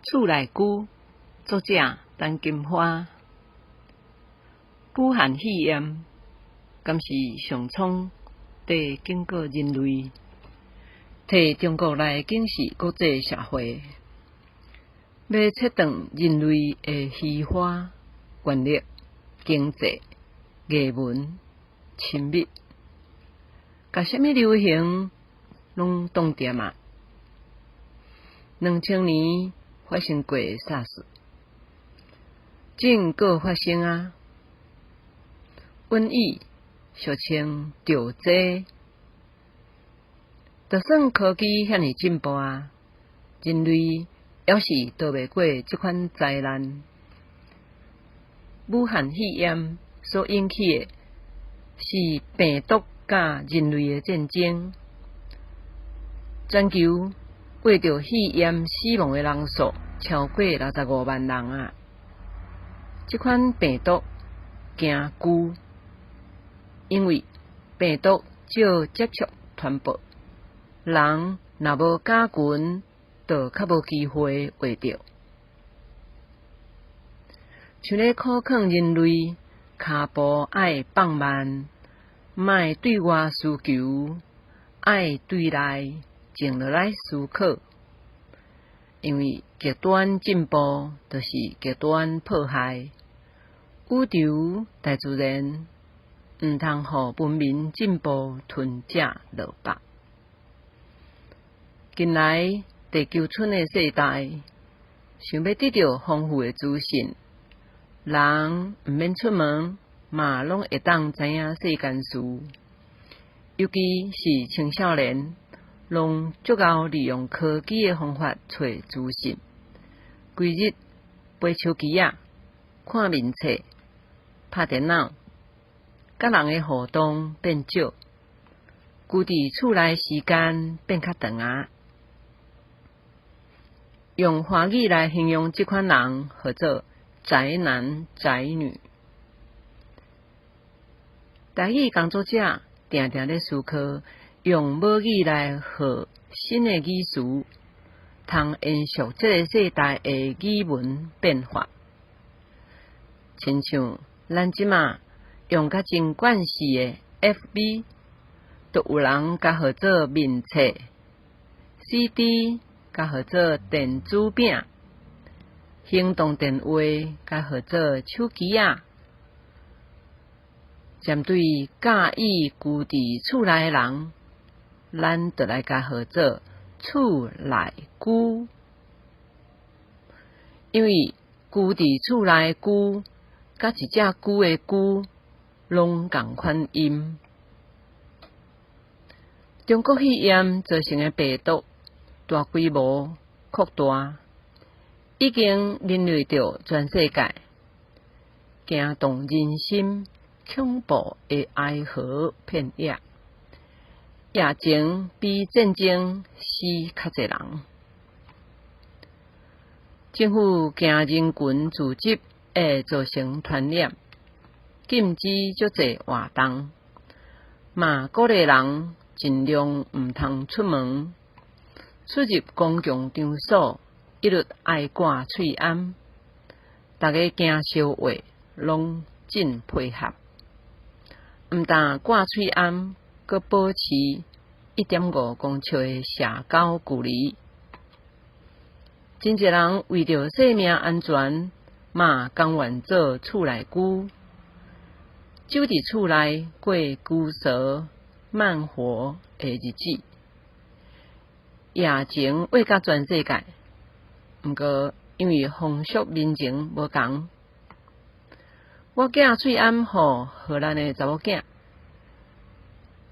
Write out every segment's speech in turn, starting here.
厝內龜，作者陳金花。武漢肺炎，敢是上創佇警告人類，提中國來警示國際社會，欲切斷人類的虛華、權力、經濟、藝文、親密，共啥物流行攏擋恬仔。2000年發生過 SARS，正閣發生啊！瘟疫俗稱著災，就算科技遐爾進步啊，人類猶是逃袂過這款災難。武漢肺炎所引起的是病毒佮人類的戰爭，全球為著肺炎死亡的人數超過65萬人啊！這款病毒驚龜，因為病毒藉接觸傳播，人若無加群，就較無機會患著。像咧苦勸人類，跤步愛放慢，莫對外需求，愛對內靜落來思考。因為極端進步就是極端破壞，宇宙大自然毋通予文明進步吞食落腹。近來地球村的世代，想欲得著豐富的資訊，人毋免出門，嘛攏會當知影世間事。尤其是青少年，攏足𠢕利用科技的方法揣資訊，規日背手機仔、看面冊、拍電腦，佮人的互動變少，龜佇厝內時間變較長仔。用華語來形容這款人，號做宅男宅女。台語工作者定定咧思考，用母語來號新的語詞，通延續這个世代的語文變化。親像咱這馬用甲真慣勢的 FB，都有人共號做面冊；CD 共號做電子餅；行動電話共號做手機仔。針對佮意龜佇厝內的人，咱就來共號做厝內龜，因為龜佇厝內的龜，佮一隻龜的龜攏仝款音。中國肺炎造成的病毒大規模擴大，已經連累著全世界，驚動人心，恐怖的哀嚎遍野，疫情比戰爭死較濟人。政府驚人群聚集會造成傳染，禁止足濟活動，嘛鼓勵人盡量毋通出門，出入公共場所一律愛掛喙罨。逐家驚燒話，攏真配合。毋但掛喙罨，閣保持1.5公尺的社交距離。真濟人為著性命安全，嘛甘願做厝內龜，守佇厝內過龜趖慢活的日子。疫情穢甲全世界，毋過因為風俗民情無仝。我寄喙罨予荷蘭的查某囝，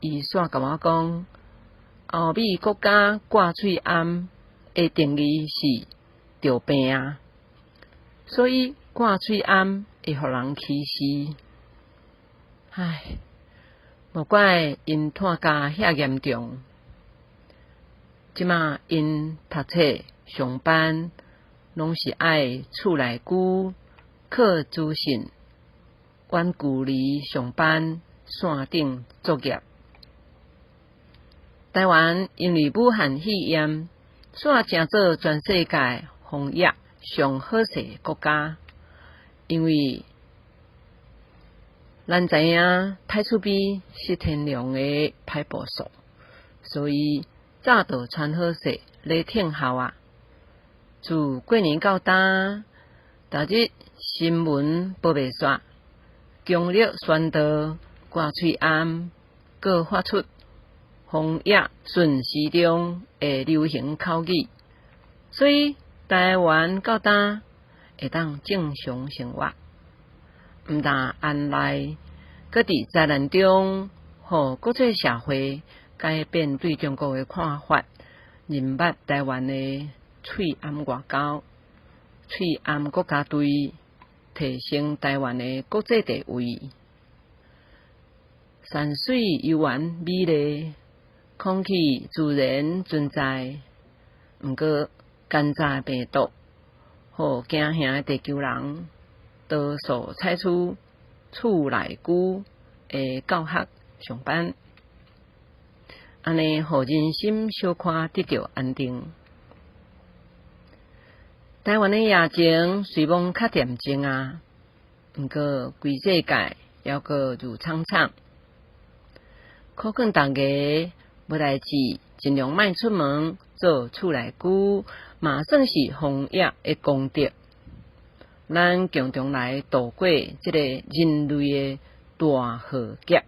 伊煞共我講，歐美國家掛喙罨的定義是著病仔，所以掛喙罨會予人歧視。唉，無怪𪜶湠甲遐嚴重。這馬𪜶讀冊、上班，攏是愛厝內龜，靠資訊。遠距離上班、線頂作業。台灣因為武漢肺炎，煞成做全世界防疫上好勢國家，因為咱知影歹趣味是天良的歹部屬，所以早就穿好勢咧聽候啊。自過年到今，逐日新聞報袂煞，強力宣導掛喙罨，閣發出防疫順時鐘的流行口語，所以台灣到今會當正常生活。毋但按內，閣佇災難中，予國際社會改變對中國的看法，認捌台灣的喙罨外交、喙罨國家隊，提升台灣的國際地位。山水悠遠美麗，空氣自然存在，毋過乾燥病毒，予驚嚇的地球人多數採取厝內居的教學上班，按呢予人心小可得著安定。台灣的疫情雖罔較嚴重啊，毋過規世界猶閣如慘慘。苦勸大家無代誌，盡量莫出門，做厝內居，嘛算是防疫的功德。咱共同來度過這个人類的大浩劫。